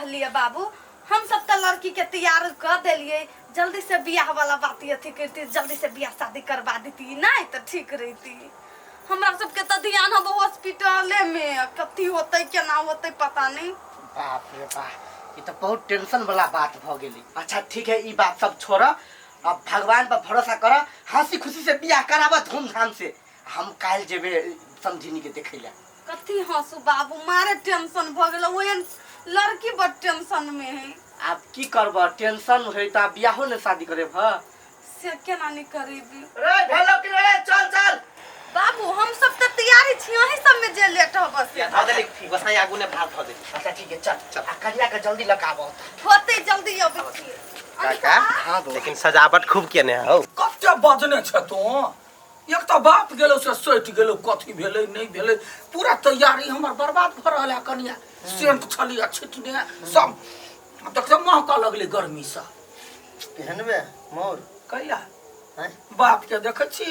रहलियै बाबू हम सब तऽ लड़की के तैयार कऽ देलियै जल्दी से बियाह वाला बात अथी करती जल्दी से बियाह शादी करवा देती नहीं तऽ ठीक रहती हमरा सबके तऽ ध्यान हब हॉस्पिटले में कथी होतै केना होतै पता नहीं बाप रे बाप ई तऽ बहुत टेंशन वाला बात भऽ गेलै अच्छा ठीक है ई बात सब छोड़ अब भगवान पर भरोसा कर हंसी खुशी से बियाह कराबऽ धूमधाम से हम काल्हि जेबै समझिनी के देखै लए कथी हंसू बाबू मारे टेंशन भऽ गेल ओहन लड़की बड़ टेंशन में है आब की करबऽ टेंशन होइ तऽ आब बियाहो ने शादी करेबह से केना नहीं करेबी रे भेलो कि रे चल चल बाबू हम सब तऽ तैयारी छी अहीं सब में जे लेट हो बस धऽ देली गोसाई आगू ने भात धऽ देली अच्छा ठीक है चल चल आ कनिया के जल्दी लगाबो होते जल्दी अबै छी काका हाँ बौआ। लेकिन सजावट खूब केने हौ कते बजने छ तू एक तऽ बाप गेलो से सटि गेलो कथी भेलै नहि भेलै पूरा तैयारी हमर बर्बाद भऽ रहल है कनिया सेंट छलियै छिटने सब देखते महकऽ लगलै गर्मीसँ केहन बे मोर कैला हैं? बाप के देखै छी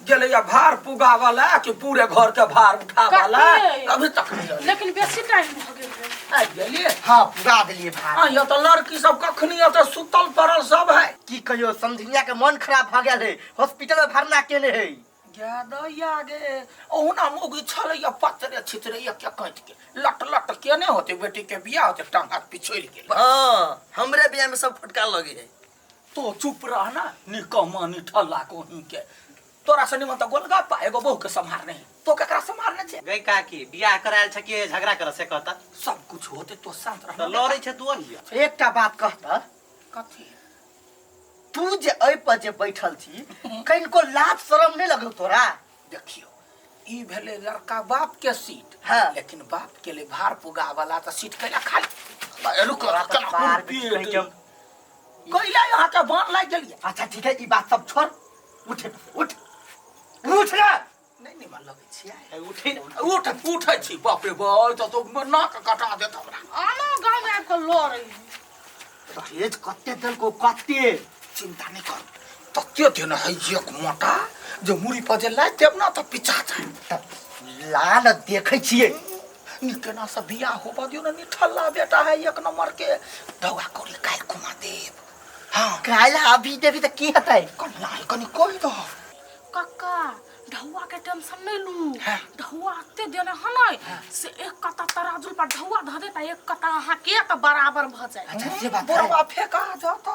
गेलैया भार पुगावला कि पूरे घर के भार उठावला कते? अभी तक नहि एलै। लेकिन बेसी टाइम भऽ गेल रहे। आबि गेलियै हाँ पुगा देलिए भार आ ये तऽ लड़की सब कखनी एतऽ सुतल पड़ल सब है की कहियो समझिया के मन खराब भऽ गेल है हॉस्पिटल में भरना केने है गे दैया गे ओहुना मौगी छलैया पतरे छितरे एक काटि के लट लट केने होते बेटी के बियाह होते टांग हाथ पिछड़ि गेल हाँ हमरे बियाह में सब फटका लगे है तो चुप रह ना निकम्मा निठल्ला कोही के तोरा से निमन तऽ गोलगप्पा एगो बहू के सम्हारने है तो केकरा सम्हारने छै गई काकी बियाह करायल छ कि झगड़ा कर से कहता सब कुछ होते तो शांत रह तऽ लड़ै छ तू अहिया एकटा बात कहता कथी तू जे एहि पर जे बैठल छी कनिको लाज शरम नहि लगल तोरा देखियो ई भेलै लड़का बाप के सीट हाँ। लेकिन बाप के लिए भार पुगा वाला तऽ सीट कैला खाली बा, रुक तोरा तऽ केना बार कुर्सी बेटी कहि कैला यहाँ के बान लागि गेलियै अच्छा ठीक है ई बात सब छोड़ उठ उठ उठ ना नहि निमन लगै छियै उठे उठ उठै छी बाप रे बाप तऽ तो नाक कटा देत हमरा आनो गाँव में आबि कऽ लड़ै है। दहेज कते देलको कते चिंता नहि कर तते देने है एक मोटा जे मुड़ी पर जे लाइट देब ना तऽ पिचा जाय तऽ ला न देखै छियै निकेना से बियाह होबऽ दियौ ने निठल्ला बेटा है एक नंबर के दवा कौड़ी काल्हि घुमा देब हाँ काल्हि अभी देबी तऽ की हेतै कनिया है कनि कहि दह कक्का ढौआ के टेंशन नहीं लू हाँ। ढौआ अते देने है नहीं से एक कता तराजू पर ढौआ धऽ देता एक कता अहाँ के तऽ बराबर भऽ जाए अच्छा से बात है बुढ़वा फेंका जाता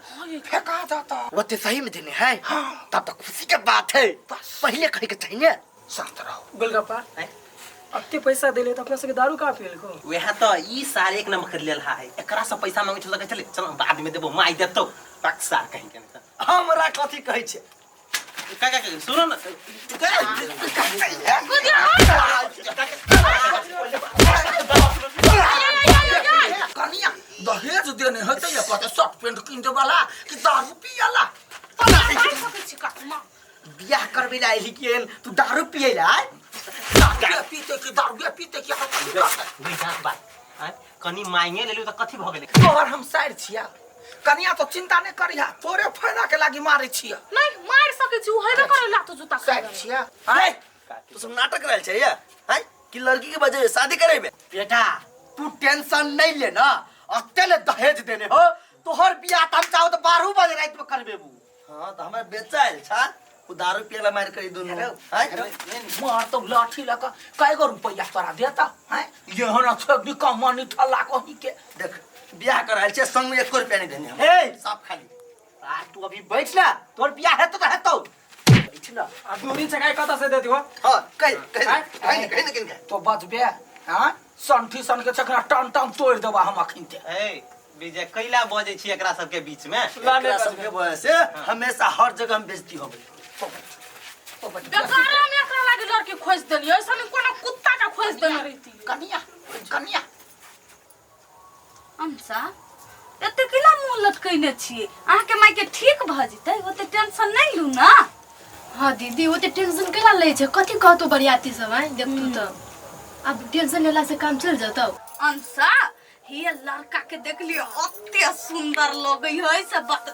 हाँ ये फेंका जाता ओते सही में देने है हाँ। तब तो खुशी के बात है पहले कहे के चाहिए शांत रहो गोलगप्पा अते पैसा देले तऽ अपना सबके दारू कहाँ पियलको वएह तऽ ई साल एक नंबर खरीद लेल है एकरा से पैसा मांगे छल चले चल बाद में देबो माई देतौ पक सार कहीं के नहीं हमरा कथी कहै छै काका काका सुनो न कनिया दहेज देने है तऽ कहते शर्ट पेंट किन देवला कि दारू पियला मारि सकै छी कक्का बियाह करबै ला एली कि एहन तू दारू पियै ला आय? दारू पीते कि दारू पीते कि कथी करतै? बुझाक बात आँय, कनि मांगे लेलु तऽ कथी भऽ गेलै तोहर हम साइर छिया कनिया तो चिंता नहीं करिहा तोरे फायदा के लागी मारे छिया नहीं मारि सकै छी ओ हेबे करै लात जूता साइर छिया आय तू सब नाटक रहल छै या आय कि लड़की के वजह से शादी करेबे बेटा तू टेंशन नहीं ले ना अते ले दहेज देने हो तोहर बियाह त हम चाहो तो 12 बजे रात में करबेबू हां त हमरा बेचा आयल छा उ दारू पियला मार करी दुनू आय मार तो लाठी लगा कय गो रुपया तोरा देता हैं ये ना छोड़ निकम्मा निठल्ला कहीं के देख बियाह करायल छै संग में एको रुपया नहीं देने हम ए साफ खाली आ तू अभी बैठ ना तोहर बियाह हेतो त हेतो बैठ ना आ दूरी चकाई कतऽ से देती हो हां कहि कहि कहि कहि ने किनका तो बचबे हैं संठी सन के चकरा टन टन तोड़ देबा हम अखिन ते ए विजय कैला बजै छी एकरा सबके बीच में एकरा सबके वजह से हमेशा हर जगह हम बेइज्जती होबै बेकारे में एकरा लागी लड़की खोज देलियै ऐसा नहीं कोनो कुत्ता के खोज देने रहिती कनिया कनिया अंशा एते केना मुँह लटकैने छियै अहाँके मायके ठीक भऽ जेतै ओते टेंशन नहि लू ने हाँ दीदी ओते टेंशन केला लै छै कथी कहतो बरियाती सब आइ देखतू तऽ आब टेंशन लेला से काम चल जतौ अंशा हे लड़का के देखलियो अते सुंदर लगै है से बात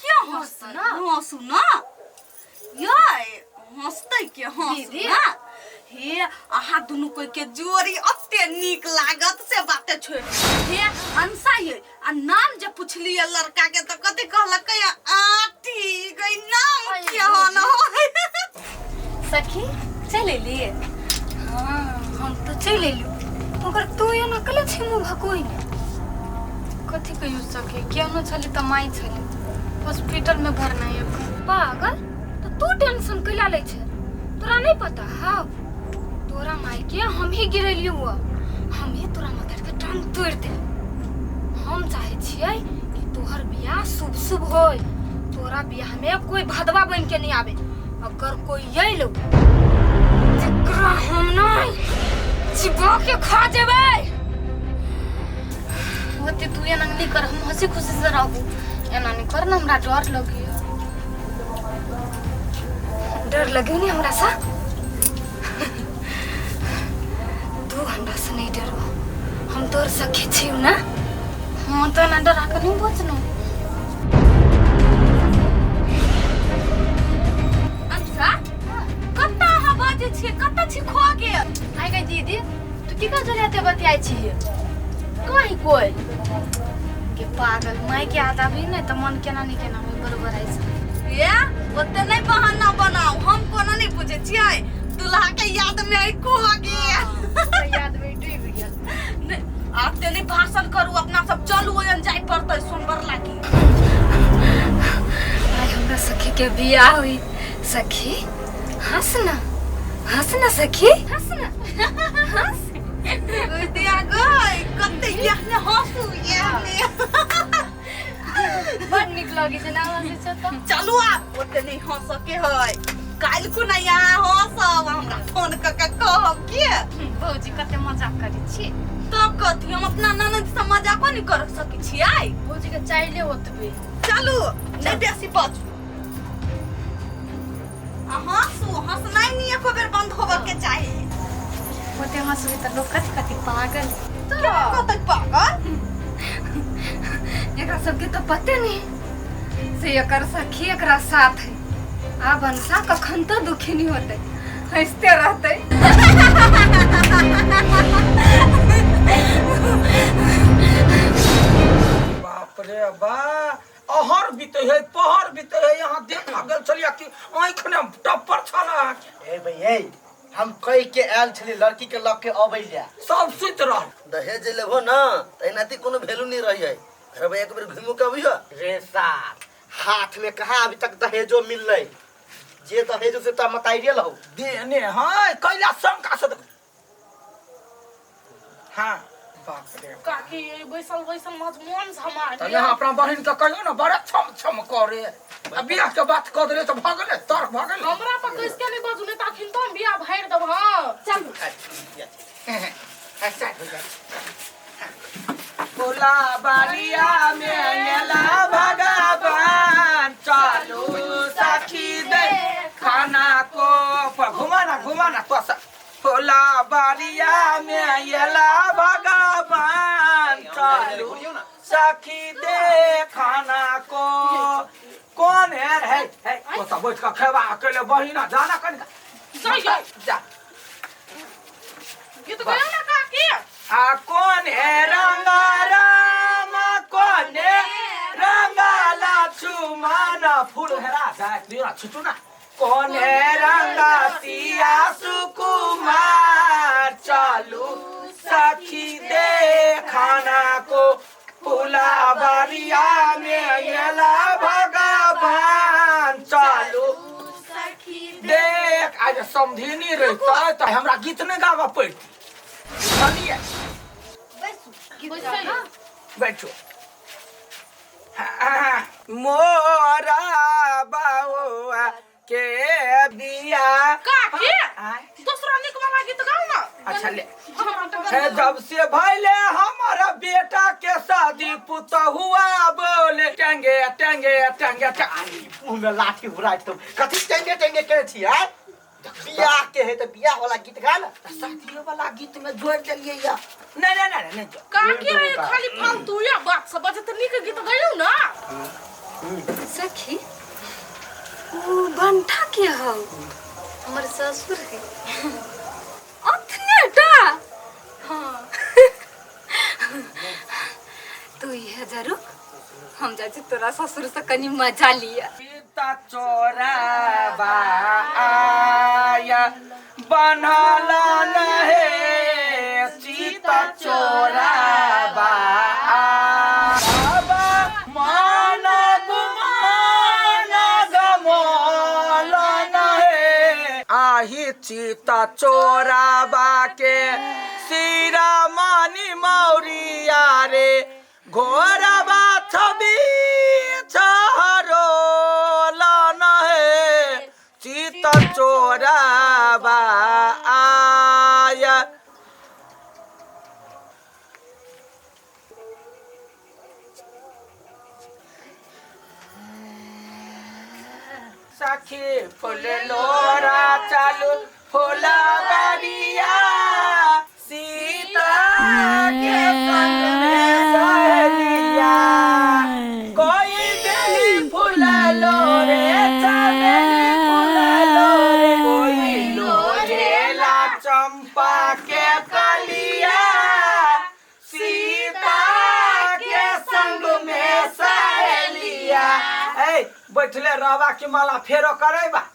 क्यों हंस ना हंसू ना ये हंसतै के हंसू दीदी। ना हे अहाँ दुनू कोई के जोड़ी अते नीक लागत से बाते छोड़। हे अंसा ये आ नाम जे पुछलिए लड़का के तो कथी कहलकै आटी गई नाम केहन होय। सखी चल एलिए? हाँ हम तो चल एलियो, मगर तू एना कले छी मुँह भकोई ने? कथी कहियो सखी, केहनो छली तऽ माय छली, हॉस्पिटल में भरना है। पागल, तो तू टेंशन कैला लै छै? तोरा नहीं पता हाउ तोरा माय के हम ही गिरेलियो हुआ, हम ही तोरा मदर के टांग तोड़ दे। हम चाहे छियै कि तोहर बियाह शुभ शुभ होय, तोरा बियाह में कोई भदवा बन के नहीं आवे। अगर कोई अयलो जेकरा हम नहीं चिबा के खा जेबै। ओते तू एना नहीं कर, हम हंसी खुशी से रहबू, एना नहीं कर ना, हमरा डर लगे। डर लगे नहीं हमरा सा? तू हमरा से नहीं डरबो, हम तोर सखी छियौ ना। हाँ तो एना डरा के नहीं बचनो। अंसा कत्ता अहाँ बजै छियै, कत्ता छी खो गेल? आइ गई दीदी, तू की कर चले बतियाइ छी? कहीं कोई के पागल माय के याद आबी नहीं तो मन केना नहीं केना होय बरोबर आई छै। ये ओते नहीं बहाना बनाओ, हम कोनो नहीं बुझै छियै, दुल्हा के याद में आई खो गेल। याद में डूब गेल। नहीं आते नहीं भाषण करू, अपना सब चलू ओहन जाय पड़तै सोमवार लागी। आइ हमरा सखी के बियाह हुई। सखी हंस ना, हंस ना सखी, हंस ना, हंस। दिया गई कते यहने हंसू यहने बड़ नीक लगे छै ना हंसै छै तऽ। चलू आब ओते नहीं हंस के है, काल्हि खुना यहाँ हंसब, हमरा फोन क के कहब के भौजी कते मजाक करै छी। तो कथी हम अपना ननद से मजाको नहीं कर सकै छियै? भौजी के चाहिले ओतबे। चलू नहीं बेसी बचू, हंसू, हंसनाइ नहीं एको बेर बंद होबऽ के चाही। ओते हंसबे तऽ लोक कथी कथी पागल। तो कते पागल एकरा सबके तो पते नहीं से एकर सखी एकरा साथ है। आब अंसा कखन तो दुखी नहीं होते, हंसते रहते। बाप रे बा, अहर बीते है पहर बीते है, यहाँ देखा गेल छलिया कि आँखि ने टप्पर छला अहाँके। ए भाई ए, हम कह के आयल छली लड़की के लग के अबै ले, सब सुति रहल। दहेज लेबो ना त एनाती कोनो वैल्यू नहीं रही है। अरे भैया एक बेर घुमो के अबियो। रे सार हाथ में कहाँ अभी तक दहेजो मिललै, जे दहेजो से त मताइरे लहु देने है कैला शंका से। हाँ बाप रे काकी ये बैसल बैसल मत मन हमार। त यहाँ अपना बहिन के कहियो ना बड़ा छम छम करे, आ बियाह के बात क देले त भ गेलै, तर्क भ गेलै। हमरा पर कस के नहीं बाजू, नहीं त अखिन तो हम बियाह भरि देब। हां चलू अच्छा हो जा। बोला बालिया में एला भगवान, चलू सखी दे खाना को घुमाना घुमाना तो भोला बारिया में एला भगवान, चलू सखी दे खाना को। कौन है है है ओ सब बैठ के खेबा अकेले बहिना जाना कनिका जा जा गीत गायो ना काकी। आ कौन है रंगा राम, कौन है रंगा लक्ष्मण, फूल हेरा जाए दियो ना छिटू ना। कौन है रंगा सिया सुकुमार, चलू सखी दे खाना को, फूला बारिया में एला भगवान, चलू सखी देख। आज समधिनी रहता तो हमरा गीत नहीं गाबऽ पड़ती। बुझलियै? बैठो। मोरा बाबुआ के बिया काकी दूसरा निक वाला गीत गाओ ना। अच्छा ले। है जब से भैले हमारा बेटा के शादी, पुतहुआ बोले टेंगे टेंगे टेंगे। मुँह में लाठी उड़ा तो कथी टेंगे टेंगे करे छी यार? बियाह के है तो बियाह वाला गीत गा ना। शादी वाला गीत में जोड़ देलिए या नहीं नहीं नहीं नहीं काकी रे खाली फालतू या बात सब बजे त निक गीत गायौ ना। सखी उ बंठा के हौ? हमर ससुर है। जा रुक, हम जाइ छी तोरा ससुर से कनी मजा लिया। सीता चोराबा आया बनल नहे, सीता चोराबा आबा मान गुमान गमल नहे। आही सीता चोराबा के सीरा मानी मौरिया रे, घोरबा छवि छहरो नहे, चित चोराबा आया। सखी फूल लोरा चालू फूला बरिया, सीता के संग में सहेलिया, कोई बेली फूल लोरे चमेली फूल लोरे, कोई लोरेला चंपा के कलिया, सीता के संग में सहेलिया। ए बैठले रहबा की माला फेरो करेबा।